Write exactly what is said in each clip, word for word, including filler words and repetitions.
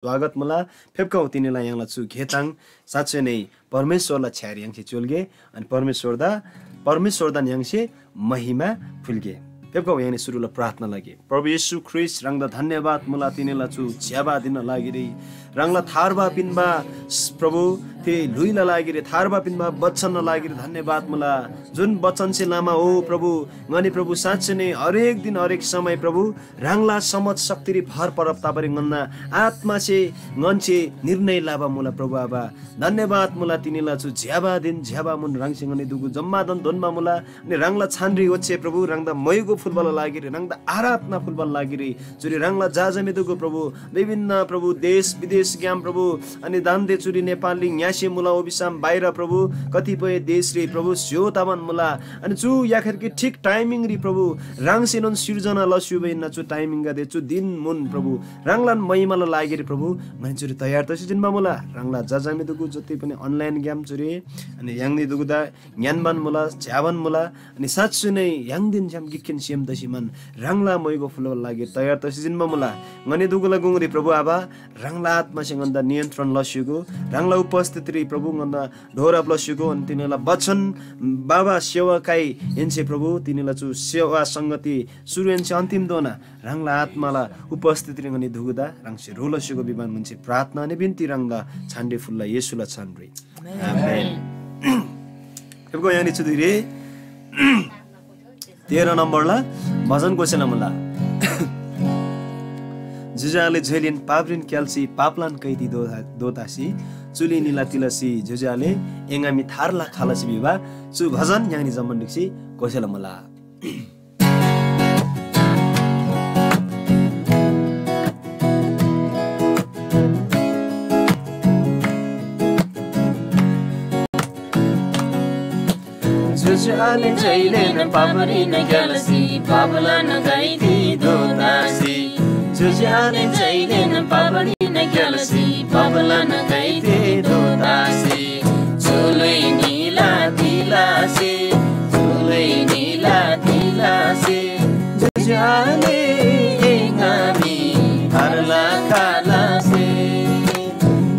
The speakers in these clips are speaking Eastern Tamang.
स्वागत मुला। फेप्‍खउ तिनीला य्‍हाङला चु घेताङ साँच्‍चै नै परमेश्‍वरला छ्‌यारी य्‍हाङसे च्‍योल्‍गे, अनि परमेश्‍वरदा, परमेश्‍वरदान य्‍हाङसे महिमा फुल्‍गे। फेप्‍खउ य्‍हाङनी सुरुला प्रार्थना लगे। प्रभु येशू ख्रीष्‍ट, ह्राङदा धन्‍यवाद मुला तिनीला चु ज्‍यबा दिनना लागिरी। ह्राङला थार्बा पिन्‍बा प्रभु, थे ल्‍हुइला लागिरी थार्बा पिन्‍बा बचनना लागिरी धन्‍यवाद मुला। जुन बचनसे लमा हो प्रभु, ङनी प्रभु साँच्‍चै नै हरेक दिन हरेक समय प्रभु ह्राङला समझ शक्तिरी भर परब तबारी ङन्‍ना आत्‍मासे ङन्‍से निर्णय लबा मुला प्रभु आबा। धन्‍यवाद मुला तिनीला चु ज्‍यबा दिन ज्‍यबा मुन ह्राङसे ङनी दुगु जम्‍मादान दोन्‍बा मुला। अनि ह्राङला छानरी ओच्‍छे प्रभु ह्राङदा मोइगो फुल्‍बाला लागिरी, ह्राङदा आराधना फुल्‍बाला लागिरी चुरी ह्राङला जाजामे दुगु प्रभु विभिन्न प्रभु देश विदेशग्‍याम प्रभु अनि दान्‍दे चुरी नेपालरी ङ्‍यासे मुला ओबिसाम बाहिर प्रभु कतिपय देशरी प्रभु स्‍य्‍हो तबान मुला। अनि चु याखेरकी ठिक टाइमिङरी प्रभु ह्राङसेनोन सिर्जना लस्‍युबा हिन्‍ना। चु टाइमिङगदे चु दिन मुन प्रभु ह्राङलान महिमाला लागिरी प्रभु ङनी चुरी तयार तसी जिन्‍बा मुला। ह्राङला जाजामे दुगु जति पनि अनलाइनग्‍याम चुरी अनि य्‍हाङनी दुगुदा ङ्‌यान्‍बान मुला, च्‍याबान मुला। अनि साँच्‍चै नै य्‍हाङदेन छ्‌याम गिकखेन सेम तसी मान ह्राङला मोइगो फुल्‍बाला लागिरी तयार तसी जिन्‍बा मुला। ङनी दुगुला गुङरी प्रभु आबा ह्राङला आत्‍मासे ङन्‍दा नियन्त्रण लस्‍युगो, ह्राङला उपस्थितिरी प्रभु ङन्‍दा डोरब लस्‍युगो। अनि तिनीला वचन बाबा सेवा काइ एन्‍से प्रभु तिनीला चु सेवा संगति सुरुहेन्‍से अन्‍तिमधोना ह्राङला आत्‍माला उपस्थितिरी ङनी दुगुदा ह्राङसे ह्रो लस्‍युगो भिबान ङन्‍से प्रार्थना अनि बिन्ती ह्राङदा छान्‍डे फुल्‍ला येशूला छानरी। आमेन। फेप्‍गो य्‍हाङनी चुदिरे तेह्र नम्बरला भजन गोसेला मुला। जुजाले झैलिन पापरिन क्याल्‍सी पापलान कैदी दो-, दोतासी चुली निला तिलसी जुजाले एङा मी थारला खालसी भिबा चु भजन य्‍हाङनी जम्‍मान ढिक्‍सी गोसेला मुला। जुजु आले जैलेन पापरीन ग्यालसी पापलान गैती दोतासी। जुजु आले जैलेन पापरीन ग्यालसी पापलान गैती दोतासी। चुलै निला तिलासी, चुलै निला तिलासी। जुजु आले एङा मी थारला खालसी।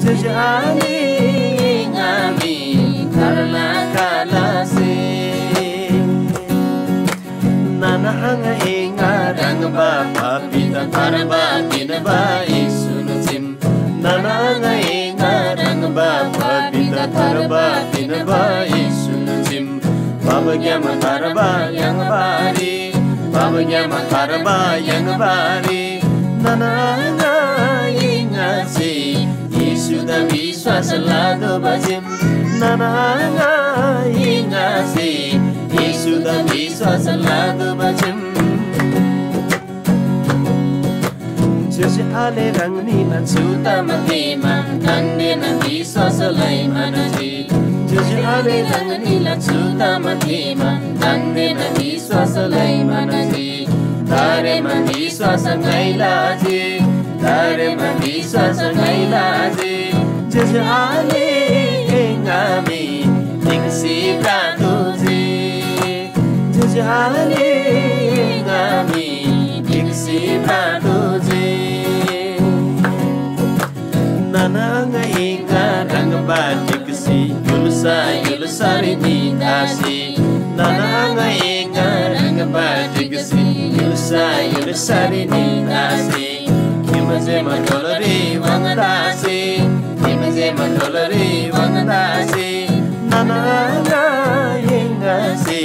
जुजु आले एङा मी थारला खालसी। नाना आङा एङा ह्रङ्‌बा पापीदा थार्बा पिन्‍बा येशून चीम। नाना आङा एङा ह्रङ्‌बा पापीदा थार्बा पिन्‍बा येशून चीम। पापग्‍याम थार्बा याङ्बारी, पापग्‍याम थार्बा याङ्बारी। नाना आङा एङासे येशूदा विश्‍वास लादोबा चीम। नाना आङा एङासे येशूदा विश्‍वास लादोबा चीम। ज्‍योज्‍यो आले ह्राङनीला चु ताम थेःमा दान्‍देन विश्‍वास लइ म्‍हन्‍जी। ज्‍योज्‍यो आले ह्राङनीला चु ताम थेःमा दान्‍देन विश्‍वास लइ म्‍हन्‍जी। तारेमा विश्‍वास ङाइला आजी, तारेमा विश्‍वास ङाइला आजी। ज्‍योज्‍यो आले एङा मी ढिक्‍सी भ्रतोःजी। ज्‍योज्‍यो आले एङा मी ढिक्‍सी भ्रतोःजी। नाना आङा एङा ह्रङ्‌बा ढिक्‍सी य्‍हुल्‍सा य्‍हुल्‍सारी नितासी। नाना आङा एङा ह्रङ्‌बा ढिक्‍सी य्‍हुल्‍सा य्‍हुल्‍सारी नितासी। खेमा जेमा ढोलरी वाङ्‌दासी, खेमा जेमा ढोलरी वाङ्‌दासी। नाना आङा एङासे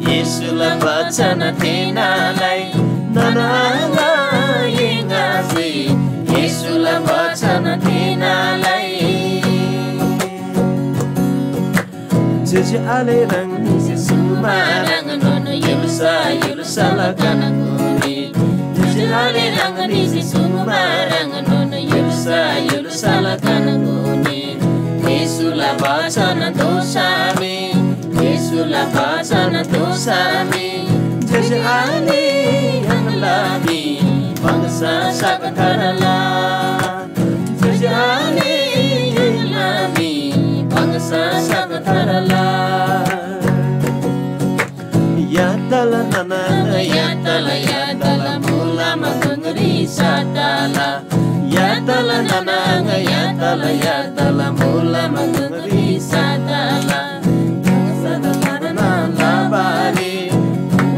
येशूला बचन थेःना लइ। नाना आङा एङासे येशूला बचन थेःना लइ। ज्‍योज्‍यो आले ह्राङनीसे सुङ्बा ह्रङ्नोन य्‍हुल्‍सा य्‍हुल्‍साला कनाकुनी। ज्‍योज्‍यो आले ह्राङनीसे सुङ्बा ह्रङ्नोन य्‍हुल्‍सा य्‍हुल्‍साला कनाकुनी। येशूला बचन दोसामी, येशूला बचन दोसामी। ज्‍योज्‍यो आले य्‍हाङला मी वंश सागथरला। ज्‍योज्‍यो आले य्‍हाङला मी वंश सागथरला। यातला नाना यातला यातला मुलामा गङरी साताला। यातला नाना ङाया तला या तला मुला मगंगरी साताला। सदा धरना लाबारी,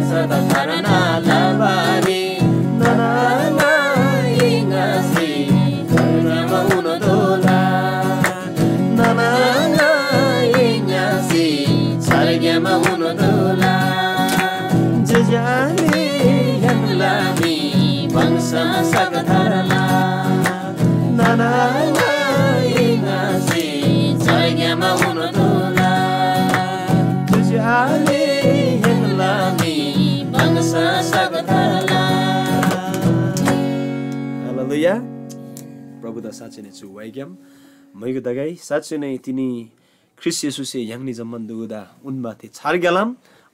सदा धरना लाबारी। नना ङाइ ङासी धरना मउन दोला। नना ङाइ ङासी छारग्‍याम उन दोला। जजाले य्‍हाङला मी वंश सगथरला। नना ङाइ ङासी छारग्‍याम उन दोला। जजाले य्‍हाङला मी वंश सगथरला। हालेलुया। प्रभुदा साँच्चै नै चु वाइग्‍याम मैगो दगाई साँच्चै नै तिनी ख्रीष्‍ट येशूसे य्‍हाङनी जम्‍मान दुगुदा उन्‍बा थे छारग्‍यालाम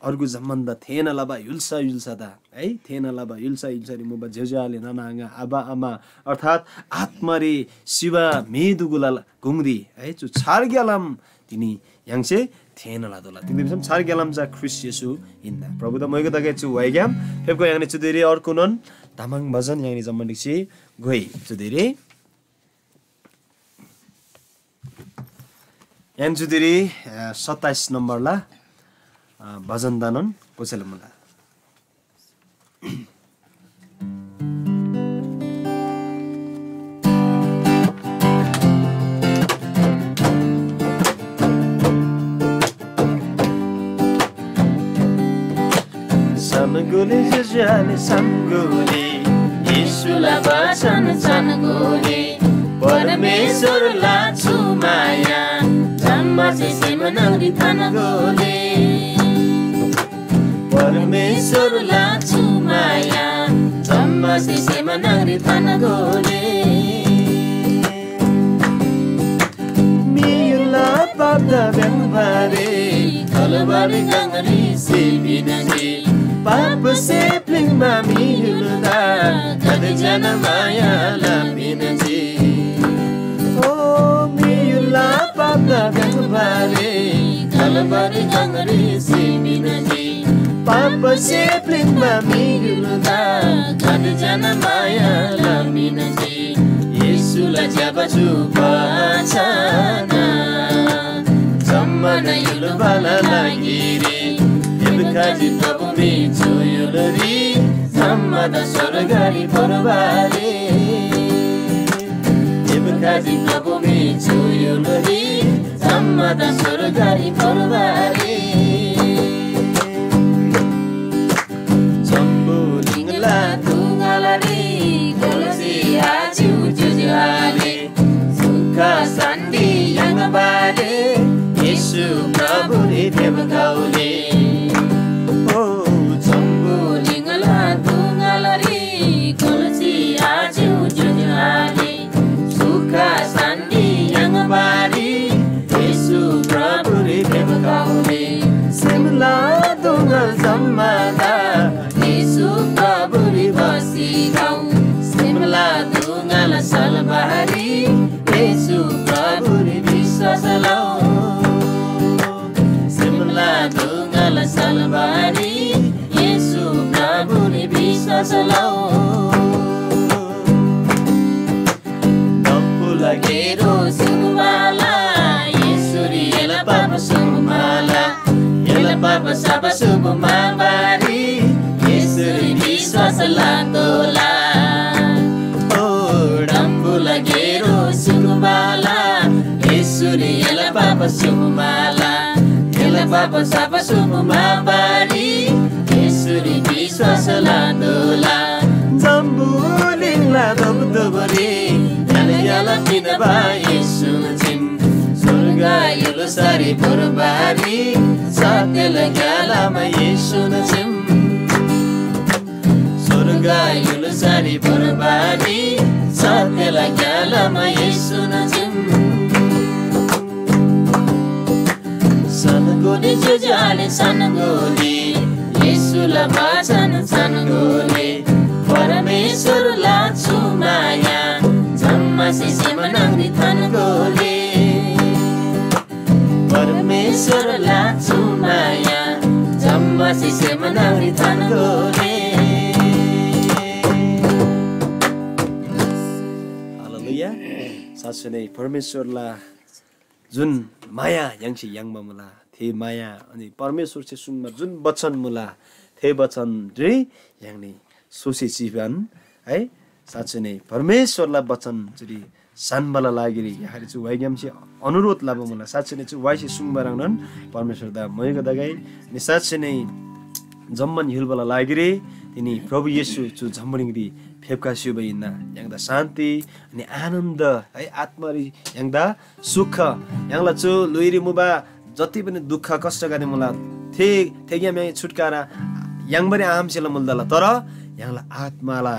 अर्गु जम्‍मानदा थेःना लबा य्‍हुल्‍सा य्‍हुल्‍सादा, है, थेःना लबा य्‍हुल्‍सा य्‍हुल्‍सारी मुबा ज्‍योज्‍यो आले नाना आङा आबा आमा अर्थात् आत्‍मारी सिबा म्‍हि दुगुला गुङरी, है, चु छारग्‍यालाम तिनी य्‍हाङसे थेःना लतोःला। तिग्‍दा भिसम छारग्‍यालाम चा ख्रीष्‍ट येशू हिन्‍ना। प्रभुदा मोइगो तगै चु वाइग्‍याम फेप्‍गो य्‍हाङनी चुदिरी अर्गुनोन तामाङ भजन य्‍हाङनी जम्‍मान ढिक्‍सी घोइ चुदिरी। य्‍हाङ चुदिरी, अ, सत्ताइस नम्बरला, अ, भजन दानोन पोसेला मुला। सानगोले जजाले सानगोले, येशूला बचन सानगोले, परमेश्‍वरला छु माया, जम्‍मासे सेम न्‍हङरी थानगोले। परमेश्‍वरला छु माया, जम्‍मासे सेम न्‍हङरी थानगोले। म्‍हिला पापदा भ्‍याङ्‍बारे कलवारी गङरी सिबी नजी। पापसे प्‍लिङ्बा म्‍हिगदेदा गाते ज्‍यना माया लबा म्‍हि नजी। ओ म्‍हिगदेला पापदा भ्‍याङ्‍बारे कलवारी गङरी सिबी नजी। पापसे प्‍लिङ्बा म्‍हिगदेदा गाते ज्‍यना माया लबा म्‍हि नजी। येशूला ज्‍यबा चु बचन जम्‍मान य्‍हुलबाला लागिरी। फेप्‍खजी प्रभु मी चु य्‍हुलरी, जम्‍मादा स्‍वर्गरी भोर्बारी। फेप्‍खजी प्रभु मी चु य्‍हुलरी, जम्‍मादा स्‍वर्गरी भोर्बारी। जम्‍बुलिङला दुङालारी गोल्‍सी आज्‍यु ज्‍योज्‍यो आले, सुख शान्‍ति याङ्बारी येशू प्रभुरी फेप्‍खगोले। ओ जम्‍बुलिङला दुङालारी गोल्‍सी आज्‍यु ज्‍योज्‍यो आले, सुख शान्‍ति याङ्बारी येशू प्रभुरी फेप्‍खगोले। सेमला दुङा जम्‍मादा येशू प्रभुरी भसी खउ। सेमला दुङाला सलबारी येशू प्रभुरी विश्‍वास लउ। सेमला दुङाला सलबारी येशू प्रभुरी विश्‍वास लउ। डम्‍बुला गेरो सुङ्बाला, येशूरी एला पाप सुङ्बाला, एला पाप साप सुङ्बारी येशूरी विश्‍वास लतोःला। ओ डम्‍बुला गेरो सुङ्बाला, येशूरी एला पाप सुङ्बाला, एला पाप साप सुङ्बारी येशूरी विश्‍वास लतोःला। जम्‍बुलिङला धोपधोपरी ज्‍याला ज्‍याला पिन्‍बा येशू चीम। स्‍वर्ग य्‍हुल्‍सारी भोर्बारी सत्‍यला ग्‍यालामा येशून चीम। स्‍वर्ग य्‍हुल्‍सारी भोर्बारी सत्‍यला ग्‍यालामा येशून चीम। सनगोले ज्‍योज्‍यो आले सनगोले, येशूला बचन सनगोले, परमेश्‍वरला छु माया, जम्‍मासे सेम न्‍हङरी थानगोले। परमेश्‍वरला छु माया, जम्‍मासे सेम न्‍हङरी थानगोले। हालेलुया। साँच्चै नै परमेश्‍वरला जुन माया य्‍हाङसे याङ्बा मुला, थे माया, अनि परमेश्‍वरसे सुङ्बा जुन वचन मुला, थे वचनरी य्‍हाङनी सोसी चिबान है। साँच्चै नै परमेश्‍वरला वचन चुरी सान्‍बाला लागिरी य्‍हाङरी चु वाइग्‍यामसे अनुरोध लबा मुला। साँच्चै नै चु वाइसे सुङ्बा ह्रङ्नोन परमेश्‍वरदा मोइगो तगै। अनि साँच्चै नै जम्‍मान य्‍हुलबाला लागिरी तिनी प्रभु येशू चु जम्‍बुलिङरी फेप्‍खा स्‍युबा हिन्‍ना। य्‍हाङदा शान्ति अनि आनन्द है, आत्‍मारी य्‍हाङदा सुख, य्‍हाङला चु ल्‍हुइरी मुबा जति पनि दुःख कष्टगदे मुला, थे थेग्‍याम य्‍हाङ छुटकारा याङ्बारी आम्‍सेला मुल तला, तर य्‍हाङला आत्‍माला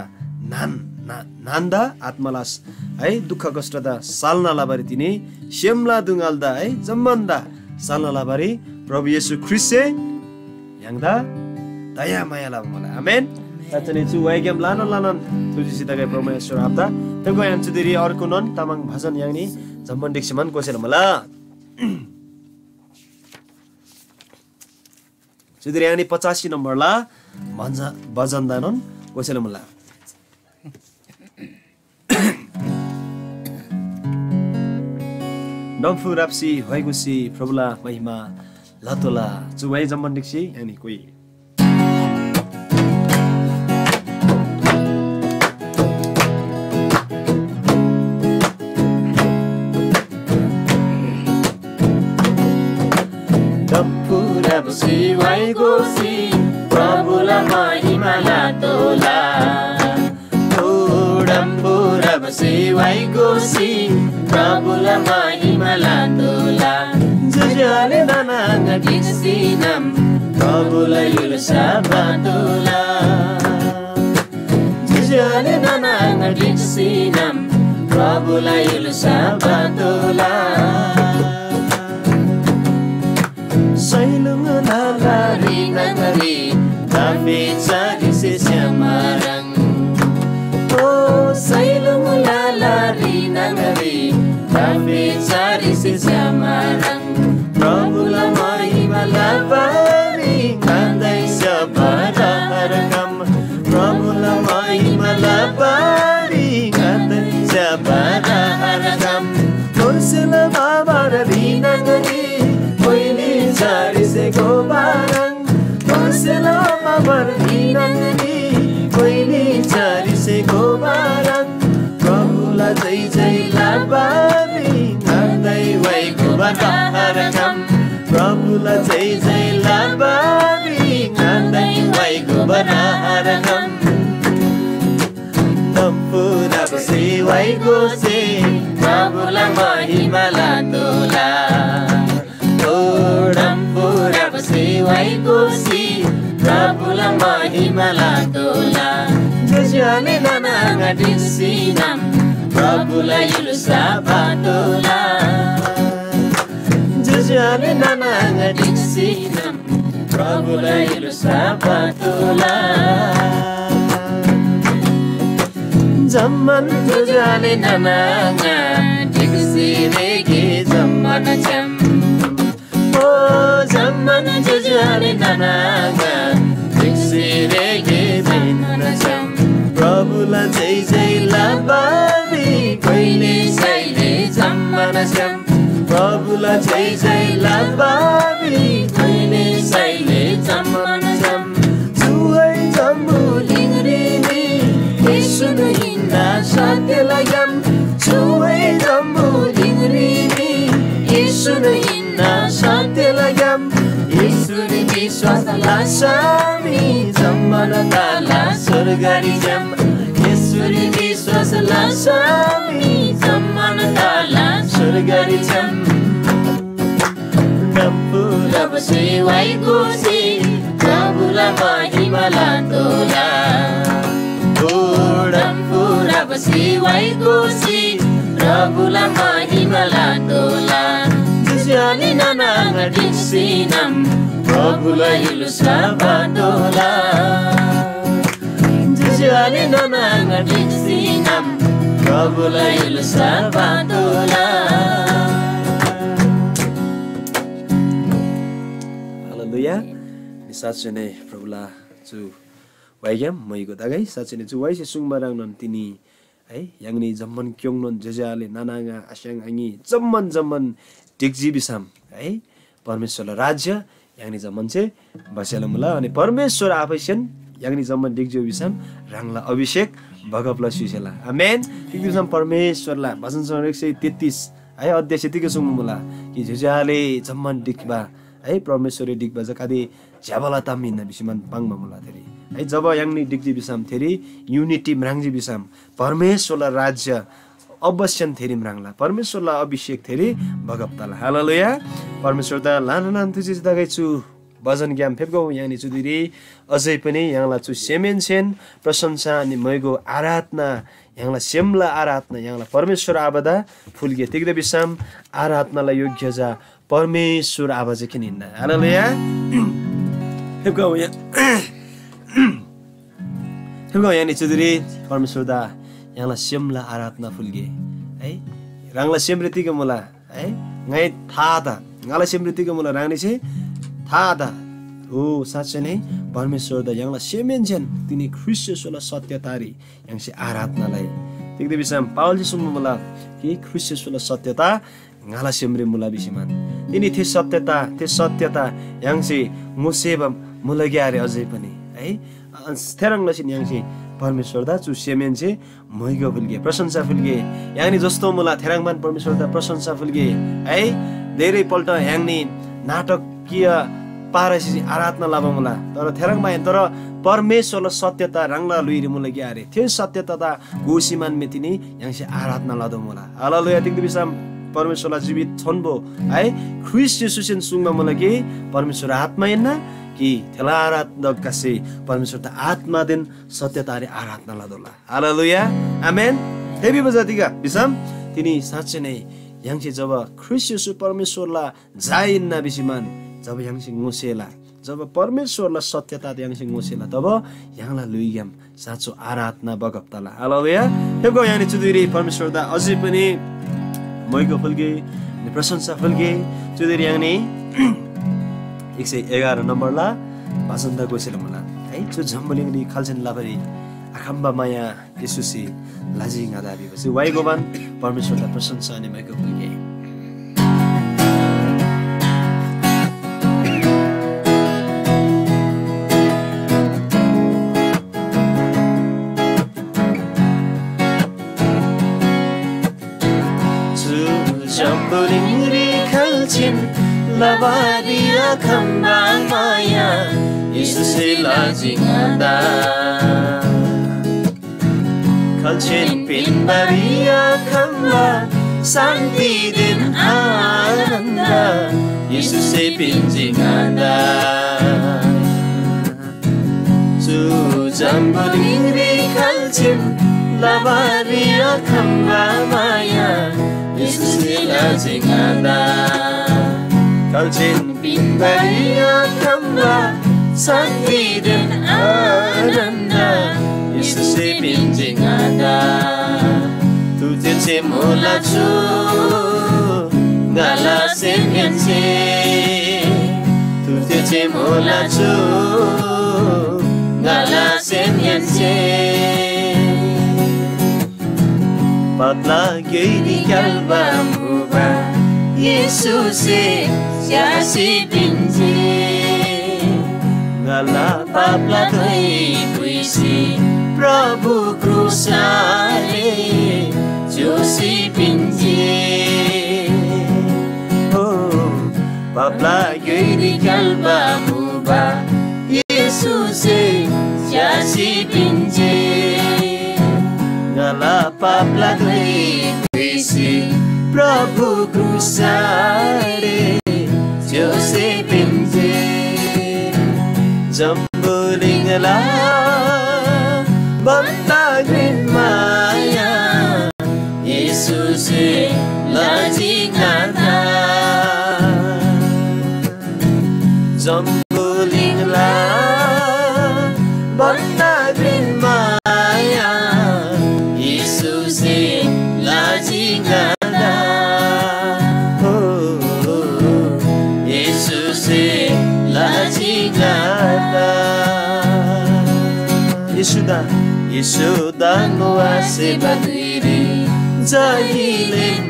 नान ना- नान्‍दा आत्‍माला स- है दुःख कष्टदा साल्‍ना लबारी तिनी सेमला दुङालदा है जम्‍मानदा साल्‍ना लबारी प्रभु येशू ख्रीष्‍टसे य्‍हाङदा दयामाया लबा मुला। आमेन। साँच्चै नै चु वाइग्‍याम ल्‍हानान ल्‍हानान थुर्जीसी तगै प्रभु येशू आबादा। थेको य्‍हाङ चुदिरी अर्को नन तामाङ भजन य्‍हाङनी जम्‍मान ढिक्‍सीमान कोसेला मुला। चुदिरी य्‍हाङनी पचासी नम्‍बरला भजन भजनदानोन कोसेला मुला। डम्फु राप्‍सी व्‍हाइगुसी प्रभुला महिमा लतोला। चु वाइ जम्‍मान ढिक्‍सी य्‍हाङनी कोइ। डम्फु राप्‍सी व्‍हाइगुसी प्रभुला महिमा लतोला। डम्फु राप्‍सी व्‍हाइगुसी प्रभुला महिमा लतोला। ज्‍योज्‍यो आले नाना आङा ढिक्‍सीनम प्रभुला य्‍हुल्‍सा बातोला। ज्‍योज्‍यो आले नाना आङा ढिक्‍सीनम प्रभुला य्‍हुल्‍सा बातोला। सैलुङ लालारी नगरी दाफे चारिसे श्यामारङ। ओ सैलुङ लालारी नगरी दाफे चारिसे श्यामारङ। प्रभुला महिमा लबारी खाँदै स्‍याबारा हरकम। प्रभुला महिमा लबारी खाँदै स्‍याबारा हरकम। कोर्सेला बाबार भिनगरी कोइली चारिसे गोबारङ। कोर्सेला बाबार भिनगरी कोइली चारिसे गोबारङ। प्रभुला जय जय लबारी खाँदै वाइ गोबारा हरकम। प्रभुला जय जय लबारी खाँदै वाइ गोबारा हरकम। डम्फु राप्‍सी व्‍हाइगुसे प्रभुला महिमा लतोला। ओ डम्फु राप्‍सी व्‍हाइगुसी प्रभुला महिमा लतोला। ज्‍योज्‍यो आले नाना आङा ढिक्‍सीनम प्रभुला य्‍हुल्‍सा बातोला। ज्‍योज्‍यो आले नाना आङा ढिक्‍सीनम प्रभुला य्‍हुल्‍सा बातोला। जम्‍मान ज्‍योज्‍यो आले नाना आङा ढिक्‍सी रेगे जम्‍मान छ्‌याम। ओ जम्‍मान ज्‍योज्‍यो आले नाना आङा ढिक्‍सी रेगे जम्‍मान छ्‌याम। प्रभुला जय जय लबारी कोइली साइले जम्‍मान छ्‌याम। प्रभुला जय जय लबारी कोइली साइले जम्‍मान छ्‌याम। चुवै जम्‍बुलिङरी मी येशून हिन्‍ना सत्‍यला ग्‍याम। चुवै जम्‍बुलिङरी मी येशून हिन्‍ना सत्‍यला ग्‍याम। येशूरी विश्‍वास लसमी जम्‍मान तला स्‍वर्गरी छ्‌याम। येशूरी विश्‍वास लसमी जम्‍मान तला स्‍वर्गरी छ्‌याम। डम्‍बु रबसे वाइ गोसी प्रभुला महिमा लतोला। ओ डम्‍बु रबसे वाइ गोसी प्रभुला महिमा लतोला। ज्‍योज्‍यो आले नाना आङा ढिक्‍सीनम प्रभुला य्‍हुल्‍सा बातोला। ज्‍योज्‍यो आले नाना आङा ढिक्‍सीनम प्रभुला य्‍हुल्‍सा बातोला। हालेलुया। अनि साँच्‍चै नै प्रभुला चु वाइग्‍याम मोइगो तगै साँच्‍चै नै चु वाइसे सुङ्बा ह्रङ्नोन तिनी है, य्‍हाङनी जम्‍मान क्‍योङ्नोन ज्‍योज्‍यो आले नाना आङा आस्‍याङ आङी जम्‍मान जम्‍मान ढिक्‍जी भिसम है, परमेश्‍वरला राज्‍य य्‍हाङनी जम्‍मान चाहिँ बसेला मुला। अनि परमेश्‍वर आफैसेन य्‍हाङनी जम्‍मान ढिक्‍जी भिसम ह्राङला अभिषेक बगब लसी स्‍युसेला। आमेन। तिग्‍दी भिसम परमेश्‍वरला भजन संग्रह एक सय तेत्तिस है, अध्याय तिग सुङ्बा मुला कि ज्‍योज्‍यो आले जम्‍मान ढिक्‍बा है, परमेश्‍वरले ढिक्‍बा चा कति ज्‍यबाला ताम हिन्‍ना भिसी मान पाङ्बा मुला थेरी है। जब य्‍हाङनी ढिक्‍जी भिसम थेरी युनिटी म्राङ्जी भिसम परमेश्‍वरला राज्‍य अवश्यन थेरी म्राङ्ला, परमेश्‍वरला अभिषेक थेरी बगब तला। हालेलुया। परमेश्‍वरदा ल्‍हानान थुसी तगै चु भजनग्‍याम फेप्‍गौ य्‍हाङनी चुदिरी अझै पनि य्‍हाङला चु सेमेन्‍सेन प्रशंसा अनि मैगो आराधना, य्‍हाङला सेमला आराधना य्‍हाङला परमेश्‍वर आबादा फुल्‍गे। तिग्‍दा भिसम आराधनाला योग्य जा परमेश्‍वर आबा जे किन हिन्‍ना। हालेलुया। फेप्‍गौ या- फेप्‍गौ य्‍हाङनी चुदिरी परमेश्‍वरदा य्‍हाङला सेमला आराधना फुल्‍गे है। ह्राङला सेमरी तिग मुला है, ङाइ था आत। ङाला सेमरी तिग मुला ह्राङनी चाहिँ था आत। हो, साँच्‍चै नै परमेश्‍वरदा य्‍हाङला सेमहेन्‍सेन तिनी ख्रीष्‍ट येशूला सत्यतारी य्‍हाङसे आराधना लइ। तिग्‍दा भिसम पावलसे सुङ्बा मुला कि ख्रीष्‍ट येशूला सत्यता ङाला सेमरी मुला भिसी मान। तिनी थे सत्यता, थे सत्यता य्‍हाङसे ङोसेबा मुला ग्‍यारे अझै पनि है। अ, थेह्रङ् लसीन य्‍हाङसे परमेश्‍वरदा चु सेमहेन्‍से म्‍हाइगो फुल्‍गे, प्रशंसा फुल्‍गे। य्‍हाङनी जस्तो मुला थेह्रङ्बान परमेश्‍वरदा प्रशंसा फुल्‍गे है। धेरैपल्ट य्‍हाङनी नाटकीय पारासी आराधना लबा मुला, तर थेह्रङ्बा आहिन, तर परमेश्‍वरला सत्यता ह्राङला ल्‍हुइरी मुला ग्‍यारे। थे सत्यता ता घोसी मान मे तिनी य्‍हाङसे आराधना लदो मुला। हालेलुया। तिग्‍दा भिसम परमेश्‍वरला जीवित छोन्‍बो है ख्रीष्‍ट येशूसेन सुङ्बा मुला कि परमेश्‍वर आत्‍मा हिन्‍ना कि थेला आराधकगसे परमेश्‍वरदा आत्‍मादेन सत्यतारी आराधना लदोला। हालेलुया। आमेन। थेबी बजा तिग भिसम तिनी साँच्‍चै नै य्‍हाङसे जब ख्रीष्‍ट येशू परमेश्‍वरला झा हिन्‍ना भिसी मान जब य्‍हाङसे ङोसेला, जब परमेश्‍वरला सत्यता य्‍हाङसे ङोसेला, तब य्‍हाङला ल्‍हुइग्‍याम साँचो आराधना बगब तला। हालेलुया। फेप्‍गो य्‍हाङनी चुदिरी परमेश्‍वरदा अझै पनि मैगो फुल्‍गे, अनि प्रशंसा फुल्‍गे। चुदिरी य्‍हाङनी एक सय एघार नम्‍बरला भजनदा गोसेला मुला है। चु जम्‍बुलिङरी खाल्‍सेन लबारी आखम्‍बा माया येशूसे लजी ङादा भिबा चाहिँ वाइ गोबान परमेश्‍वरदा प्रशंसा अनि मैगो फुल्‍गे। चु जम्‍बुलिङरी खाल्‍सेन लबारी आखम्‍बा माया येशूसे लजी ङादा। खाल्‍सेन पिन्‍बारी आखम्‍बा शान्‍तिदेन आनन्‍द येशूसे पिन्‍जी ङादा। चु जम्‍बुलिङरी खाल्‍सेन लबारी आखम्‍बा माया येशूसे लजी ङादा। खाल्‍सेन पिन्‍बारी आखम्‍बा शान्‍तिदेन आनन्‍द येशूसे पिन्‍जी ङादा। तुझे चे मोला छु ङाला सेमहेन्‍से, तुझे चे मोला छु ङाला सेमहेन्‍से। पापला ग्‍योइरी क्‍याल्‍बा मुबा येशूसे स्‍यासी पिन्‍जी। ङाला पापला धोइ पुइसी प्रभु क्रुसरी च्‍योसी पिन्‍जी। हो, पापला ग्‍योइरी क्‍याल्‍बा मुबा येशूसे स्‍यासी पिन्‍जी। ङाला पापला धोइ पुइसी प्रभु क्रुसरी च्‍योसी पिन्‍जी। जम्‍बुलिङला भन्‍दा घ्रेन माया येशूसे लजी ङादा। जम्‍बुलिङला भन्‍दा घ्रेन माया येशूसे लजी ङादा। हो, येशूसे लजी ङादा। येशूदा येशू दङो आसेबा धुइरी जहिलेन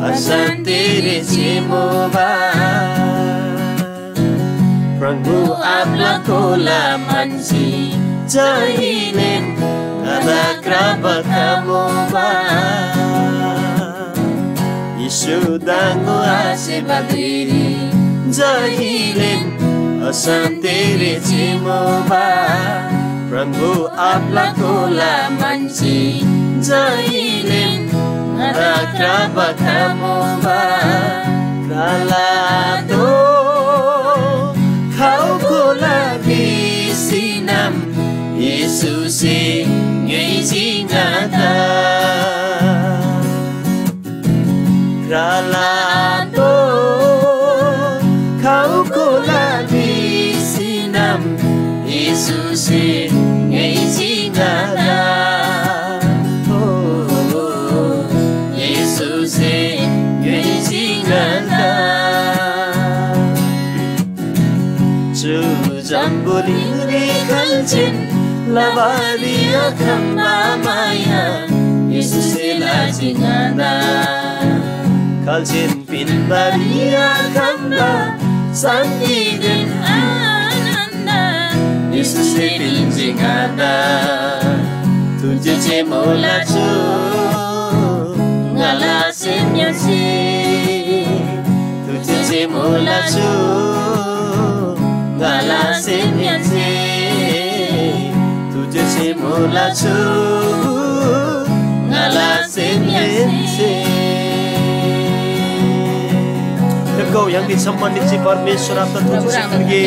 अशान्तिरी चिमुबा। प्रभु आपला कोला मान्‍सी जहिलेन ङादा क्राबा खमुबा। येशू दङो आसेबा धुइरी जहिलेन अशान्तिरी चिमुबा। प्रभु आपला कोला मान्‍सी जहिलेन ङादा क्राबा खमुबा। क्रालादो खाउ कोला भिसीनम येशूसे ङ्‌योइजी ङादा। क्रालादो खाउ कोला भिसीनम येशूसे ङ्‌योइजी ङादा। ओ, येशूसे ङ्‌योइजी ङादा। चु जम्‍बुलिङरी खाल्‍सेन लबारी आखम्‍बा माया येशूसे लजी ङादा। खाल्‍सेन पिन्‍बारी आखम्‍बा शान्‍तिदेन आनन्‍द येशूसे पिन्‍जी ङादा। थुर्जी जे मोला छु ङाला सेमसे। थुर्जी जे मोला छु ङाला सेमसे। थुर्जी जे मोला छु ङाला सेमसे। फेप्‍गौ, य्‍हाङनी जम्‍मान निजी परमेश्‍वर आबादा थुर्जी जे फुल्‍गे।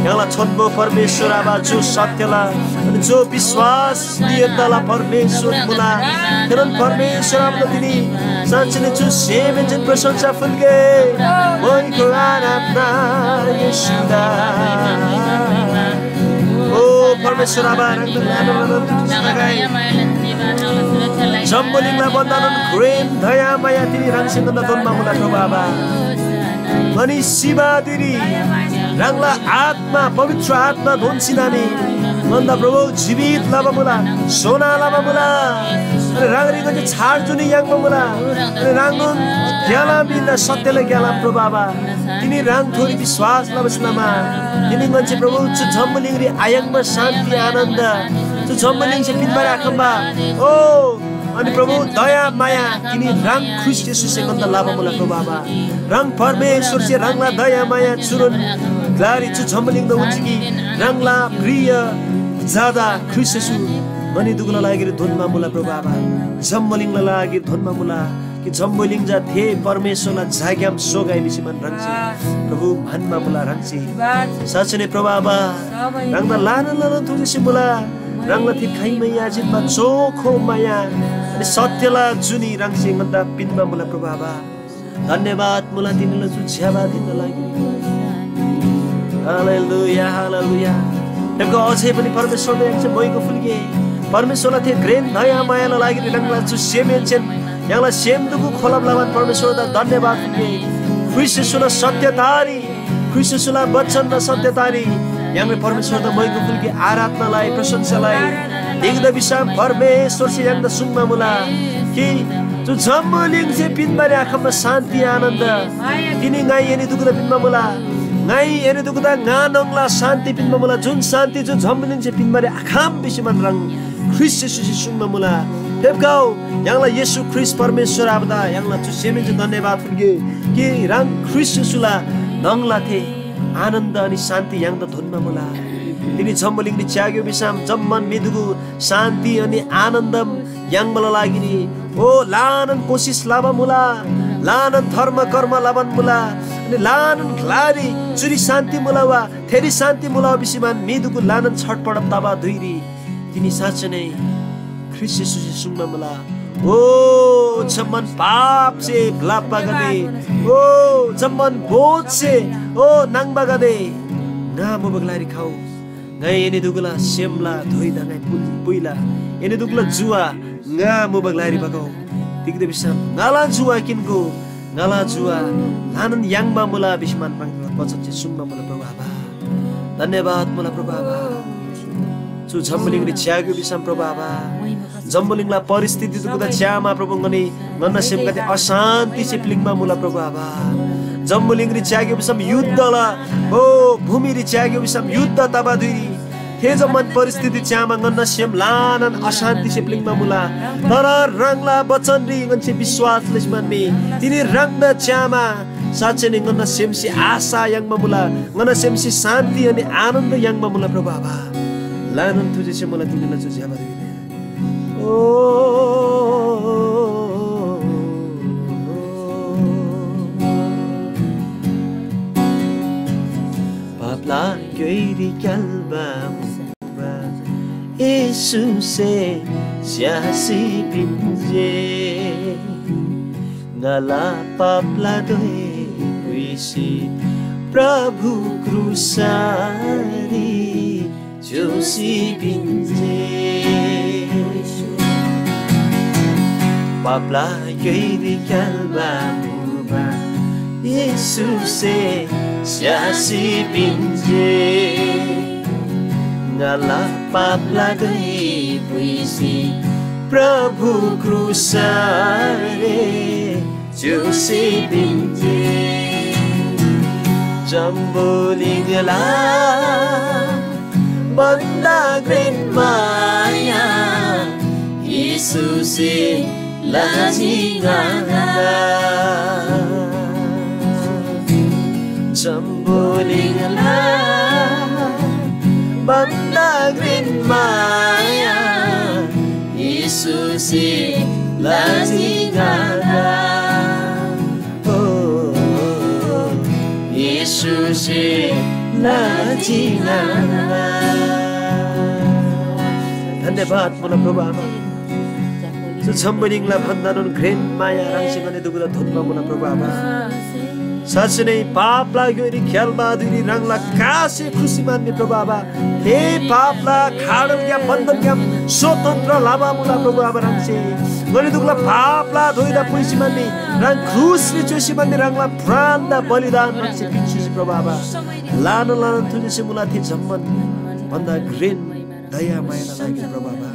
य्‍हाङला छोन्‍बो परमेश्‍वर आबा, जो सत्‍यला, अनि जो विश्‍वास नियन्‍ताला परमेश्‍वर मुला। थेनोन परमेश्‍वर आबादा तिनी साँच्‍चीनै चु सेमहेन्‍सेन प्रशंसा फुल्‍गे। मोइको आराधना येशूदा। ओ परमेश्‍वर आबा, ह्राङदा ल्‍हानान ल्‍हानान थुर्जी तगै। जम्‍बुलिङला भन्‍दानोन घ्रेन दयामाया तिनी ह्राङसे ङन्‍दा दोन्‍बा मुला, प्रभु आबा। अनि सिबा धुइरी ह्राङला आत्मा, पवित्र आत्मा दोन्‍सी नानी ङन्‍दा प्रभु जीवित लबा मुला, सोना लबा मुला। अनि ह्राङरी ङन्‍से छार जुनी याङ्बा मुला। अनि ह्राङनोन ग्‍यालाम हिन्‍ना, सत्‍यला ग्‍यालाम, प्रभु आबा। तिनी ह्राङथोरी विश्‍वास लबासे लमा तिनी ङन्‍से प्रभु चु जम्‍बुलिङरी आयाङ्बा शान्‍ति, आनन्‍द, चु जम्‍बुलिङसे पिन्‍बारी आखम्‍बा, ओ, अनि प्रभु दया माया तिनी ह्राङ ख्रीष्‍ट येशूसे ङन्‍दा लबा मुला, प्रभु आबा। ह्राङ परमेश्‍वरसे ह्राङला दया माया चुनोन ग्‍लारी चु जम्‍बुलिङदा उन्‍जी कि ह्राङला प्रिय झादा ख्रीष्‍ट येशू ङनी दुगुला लागिरी धोन्‍बा मुला, प्रभु आबा। जम्‍बुलिङला लागिरी धोन्‍बा मुला। कि जम्‍बुलिङ चा थे परमेश्‍वरला झाग्‍याम सोगै भिसी मान ह्राङसे प्रभु म्‍हन्‍बा मुला। ह्राङसे साँच्‍चीनै प्रभु आबा, ह्राङदा ल्‍हानान ल्‍हानान थुङ्सी मुला। ह्राङला थे खाइमै आजिन्‍बा चोखो माया अनि सत्‍यला जुनी ह्राङसे ङन्‍दा पिन्‍बा मुला, प्रभु आबा। धन्‍यवाद मुला तिनीला चु ज्‍यबा धिनला लागि। Hallelujah, hallelujah. य्‍हाङको अझै पनि परमेश्‍वरदा य्‍हाङसे मोइको फुल्‍गे। परमेश्‍वरला थे घ्रेन दया मायाला लागि ह्राङला चु सेमहेन्‍सेन य्‍हाङला सेम दुगु खोलब लबान परमेश्‍वरदा धन्‍यवाद फुल्‍गे। ख्रीष्‍ट येशूला सत्‍यतारी, ख्रीष्‍ट येशूला वचन र सत्‍यतारी य्‍हाङले परमेश्‍वरदा मोइको फुल्‍गे आराधना लइ, प्रशंसा लइ। तिग्‍दा भिसम परमेश्‍वरसे य्‍हाङदा सुङ्बा मुला कि चु जम्‍बुलिङसे पिन्‍बारी आखम्‍बा शान्‍ति, आनन्‍द तिनी ङाइ एनी दुगुदा पिन्‍बा मुला। ङाइ एनी दुगुदा ङा न्‍हङला शान्‍ति पिन्‍बा मुला, जुन शान्‍ति चु जम्‍बुलिङसे पिन्‍बारी आखम भिसी मान ह्राङ ख्रीष्‍ट येशूसे सुङ्बा मुला। फेप्‍खउ, य्‍हाङला येशू ख्रीष्‍ट परमेश्‍वर आबादा य्‍हाङला चु सेमहेन्‍से धन्‍यवाद फुल्‍गे कि ह्राङ ख्रीष्‍ट येशूला न्‍हङला थे आनन्‍द अनि शान्‍ति य्‍हाङदा धोन्‍बा मुला। तिनी जम्‍बुलिङरी च्‍याग्‍यो भिसम जम्‍मान म्‍हिदुगु शान्‍ति अनि आनन्‍द याङ्बाला लागिरी ओ ल्‍हानान कोसिस लबा मुला, ल्‍हानान धर्म कर्म लबान मुला, अनि ल्‍हानान ग्‍लारी चुरी शान्‍ति मुला वा थेरी शान्‍ति मुला भिसी मान म्‍हिदुगु ल्‍हानान छटपट तबा धुइरी तिनी साँच्‍चै नै ख्रीष्‍ट येशूसे सुङ्बा मुला, ओ जम्‍मान पापसे ब्‍लप्‍बागदे, ओ जम्‍मान बोधसे, ओ नाङ्बागदे, ङा मुबा ग्‍लारी खउ। ङाइ एनीदुगुला सेमला धोइदा ङाइ पुल-, पुइला। एनीदुगुला जुवा ङा मुबा ग्‍लारी भगउ। तिग्‍दा भिसम ङाला जुवा किन्‍गो, ङाला जुवा ल्‍हानान याङ्बा मुला भिसी मान ह्राङला वचन जे सुङ्बा मुला प्रभु आबा। धन्‍यवाद मुला प्रभु आबा। चु जम्‍बुलिङरी च्‍याग्‍यो भिसम प्रभु आबा, जम्‍बुलिङला परिस्थिति दुगुदा च्‍यामा प्रभु ङनी ङन्‍ना सेमगदे अशान्तिसे प्‍लिङ्बा मुला प्रभु आबा। जम्‍बुलिङरी च्‍याग्‍यो भिसम युद्धला, ओ भूमिरी च्‍याग्‍यो भिसम युद्ध तबा धुइरी थे जम्‍मान परिस्थिति च्‍यामा ङन्‍ना सेम ल्‍हानान अशान्तिसे प्‍लिङ्बा मुला। तर ह्राङला बचनरी ङन्‍से विश्‍वास लसी म्‍हन्‍मी। तिनी ह्राङदा च्‍यामा साँच्‍चै नै ङन्‍ना सेमसे आशा याङ्बा मुला, ङन्‍ना सेमसे शान्‍ति अनि आनन्‍द याङ्बा मुला प्रभु आबा। ल्‍हानान थुजेसे मुला तिनीला चु ज्‍यबा धुइरी। ओ पापला क्‍योइरी क्‍याल्‍बा मुबा येशूसे स्‍यासी पिन्‍जे। ङाला पापला धोइ पुइसी प्रभु क्रुसरी च्‍योसी पिन्‍जे। पापला क्‍योइरी क्‍याल्‍बा मुबा येशूसे स्‍यासी पिन्‍जे। ङाला पापला धोइ पुइसी प्रभु क्रुसरे च्‍योसी पिन्‍जी। जम्‍बुलिङला भन्‍दा घ्रेन माया येशूसे लजी ङादा। जम्‍बुलिङला भन्‍दा घ्रेन माया येशूसे लजी ङादा। ओ, येशूसे लजी ङादा। धन्यवाद मुला प्रभु आबा। चु जम्‍बुलिङला भन्‍दानोन घ्रेन माया ह्राङसे ङनी दुगुदा थोन्‍बा मुला प्रभु आबा। साँच्‍चै नै पापला ग्‍योइरी ख्‍याल्‍बा धुइरी ह्राङला कासे ख्रुसी म्‍हन्‍नी प्रभु आबा। हे पापला खाडलग्‍याम बन्‍धनग्‍याम स्वतन्त्र लबा मुला प्रभु आबा ह्राङसे। ङनी दुगुला पापला धोइदा पुइसी म्‍हन्‍नी ह्राङ क्रुसरी च्‍योसी म्‍हन्‍नी ह्राङला प्राणदा बलिदान ह्राङसे पिन्‍सी प्रभु आबा। ल्‍हानान ल्‍हानान थुजेसे मुला थे जम्‍मान भन्‍दा घ्रेन दया मायाला लागि प्रभु आबा।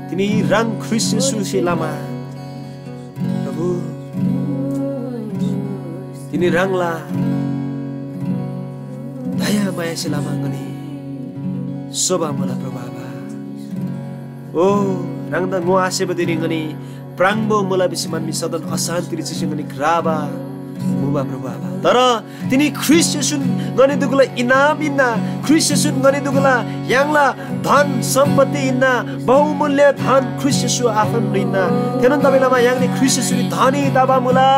तिनी ह्राङ ख्रीष्‍ट येशूसे लमा प्रभु, तिनी ह्राङला दया मायासे लमा ङनी सोबा मुला प्रभु आबा। ओ, ह्राङदा ङो आसेबा धुइरी ङनी प्राङबो मुला भिसी म्‍हन्‍बी सदन अशान्‍तिरी चिसी ङनी क्राबा मुबा प्रभु आबा। तर तिनी ख्रीष्‍ट येशून ङनी दुगुला इनाम हिन्‍ना। ख्रीष्‍ट येशून ङनी दुगुला य्‍हाङला धन सम्‍पत्ति हिन्‍ना। बहुमूल्‍य धन ख्रीष्‍ट येशू आफन हिन्‍ना। थेनोन तबैलमा य्‍हाङनी ख्रीष्‍ट येशूरी धनी तबा मुला।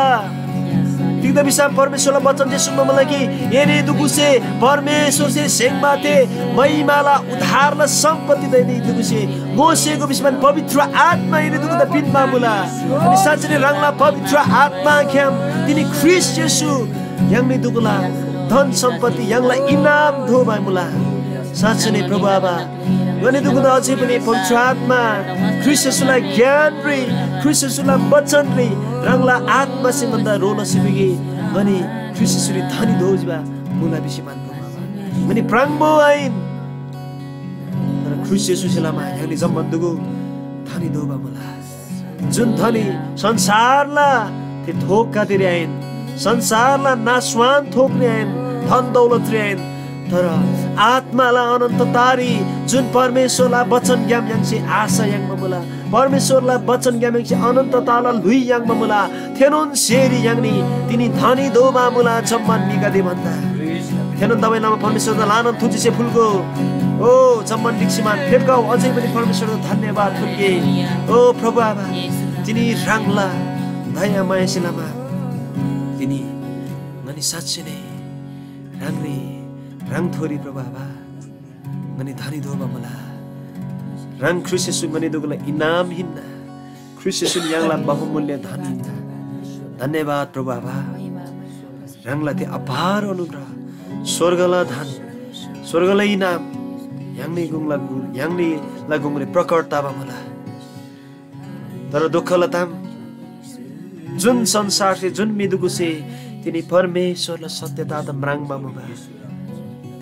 तिग्‍दा भिसम परमेश्‍वरला वचन जे सुङ्बा मुला कि एनी दुगुसे परमेश्‍वरसे स्‍हेङ्बा थे महिमाला उद्धारला सम्‍पत्ति दैनी दुगुसे मोसेगो भिसमान पवित्र आत्मा एनी दुगुदा पिन्‍बा मुला। अनि साँच्‍चीनै ह्राङला पवित्र आत्माग्‍याम तिनी ख्रीष्‍ट येशू य्‍हाङनी दुगुला धन सम्‍पत्ति य्‍हाङला इनाम दोबा मुला। साँच्‍चीनै प्रभु आबा, ङनी दुगुदा अझै पनि पवित्र आत्मा ख्रीष्‍ट येशूला ज्ञानरी, ख्रीष्‍ट येशूला वचनरी ह्राङला आत्मासे ङन्‍दा ह्रो लसी बिगे ङनी ख्रीष्‍ट येशूरी धनी दोजिबा मुला भिसी मान प्रभु आबा। ङनी प्राङबो आहिन, तर ख्रीष्‍ट येशूसे लमा य्‍हाङनी जम्‍मान दुगु धनी दोबा मुला। जुन धनी संसारला थे थोकगदेरी आहिन, संसारला नाशवान थोकरी आहिन, धन दौलतरी आहिन, तर आत्‍माला अनन्ततारी जुन परमेश्‍वरला वचनग्‍याम य्‍हाङसे आशा याङ्बा मुला, परमेश्‍वरला वचनग्‍याम य्‍हाङसे अनन्तताला ल्‍हुइ याङ्बा मुला, थेनोन स्‍हेरी य्‍हाङनी तिनी धनी दोबा मुला जम्‍मान म्‍हिगदे भन्‍दा। थेनोन दबाइ लमा परमेश्‍वरदा ल्‍हानान थुचिसे फुल्‍गो। ओ जम्‍मान ढिक्‍सीमान फेप्‍गौ, अझै पनि परमेश्‍वरदा धन्‍यवाद फुल्‍गे। ओ प्रभु आबा, तिनी ह्राङला दयामायासे लमा तिनी ङनी साँच्‍चै नै ह्राङरी, ह्राङथोरी प्रभु आबा, ङनी धनी दोबा मुला। ह्राङ ख्रीष्‍ट येशू ङनी दुगुला इनाम हिन्‍ना। ख्रीष्‍ट येशून य्‍हाङला बहुमूल्‍य धन हिन्‍ना। धन्‍यवाद प्रभु आबा। ह्राङला थे अपार अनुग्रह, स्‍वर्गला धन, स्‍वर्गला इनाम य्‍हाङनी गुङला गु-, य्‍हाङनीला गुङरी प्रकट तबा मुला। तर दुःखला ताम, जुन संसारसे, जुन म्‍हिदुगुसे तिनी परमेश्‍वरला सत्यतादा म्राङ्बा मुबा,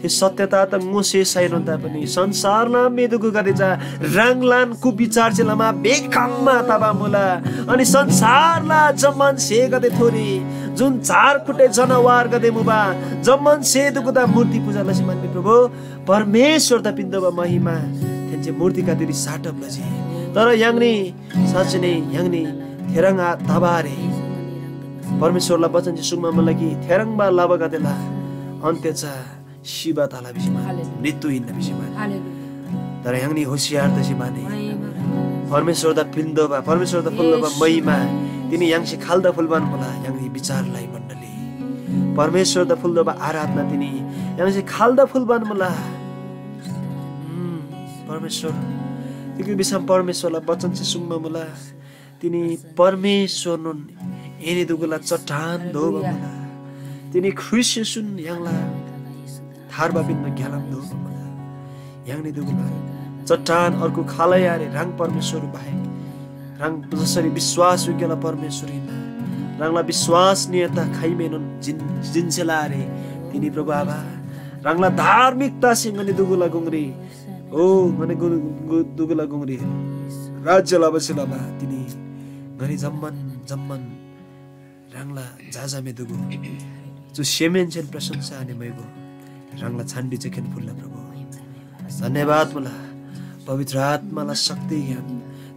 थे सत्यता त ङोसे साइनोन तापनि संसारला मेदुगुगदे चा ह्राङलान कुविचारसे लमा बेकम्मा तबा मुला। अनि संसारला जम्‍मान स्‍हेगदे थोरी जुन चार खुट्टे जनावरगदे मुबा, जम्‍मान स्‍हेदुगुदा मूर्ति पूजा लसी मान्‍बी प्रभु, परमेश्‍वरदा पिन्‍तोःबा महिमा थेन्‍से मूर्तिगदेरी साटब लजी। तर य्‍हाङनी साँच्‍चै नै य्‍हाङनी थेह्रङ् आ-, तबा आरे। परमेश्‍वरला वचन जे सुङ्बा मुला कि थेह्रङ्बा लबागदेला अन्त्य चा सिबा तला भिसी मान, हालेलुया। मृत्यु हिन्‍ना भिसी मान। हालेलुया। तर य्‍हाङनी होशियार तसी माने। महिमा। परमेश्‍वरदा पिन्‍तोःबा, परमेश्‍वरदा फुल्‍तोःबा येशू। महिमा तिनी य्‍हाङसे खाल्‍दा फुल्‍बान मुला, य्‍हाङनी विचार लइ मण्‍डली। परमेश्‍वरदा फुल्‍तोःबा आराधना तिनी य्‍हाङसे खाल्‍दा फुल्‍बान मुला। हम्म, परमेश्‍वर, तिग्‍दा भिसम परमेश्‍वरला वचनसे सुङ्बा मुला। तिनी परमेश्‍वरनोन एनीदुगुला चट्टान दोबा मुला। तिनी ख्रीष्‍ट येशून य्‍हाङला थार्बा पिन्‍बा ग्‍यालाम दोबा मुला। य्‍हाङनी दुगुला चट्टान अर्गु खालै आरे, ह्राङ परमेश्‍वर बाहेक। ह्राङ जसरी विश्‍वासयोग्‍यला परमेश्‍वर हिन्‍ना, ह्राङला विश्‍वासनीयता खाइमेनोन जिन-, जिन्‍सेला आरे। तिनी प्रभु आबा, ह्राङला धार्मिकतासे ङनी दुगुला गुङरी ओ, ङनी गु-, गु-, दुगुला गुङरी राज्‍य लबासे लबा तिनी ङनी जम्‍मान, जम्‍मान ह्राङला झाझामे दुगु। चु सेमहेन्‍सेन प्रशंसा अनि मैगो ह्राङला छान्‍डी चखेन फुल्‍ला प्रभु। धन्‍यवाद मुला पवित्र आत्‍माला शक्तिग्‍याम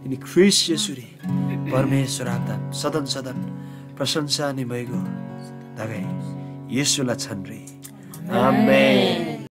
तिनी ख्रीष्‍ट येशूरी परमेश्‍वर आबादा सदन सदन प्रशंसा अनि मैगो तगै येशूला छानरी। आमेन।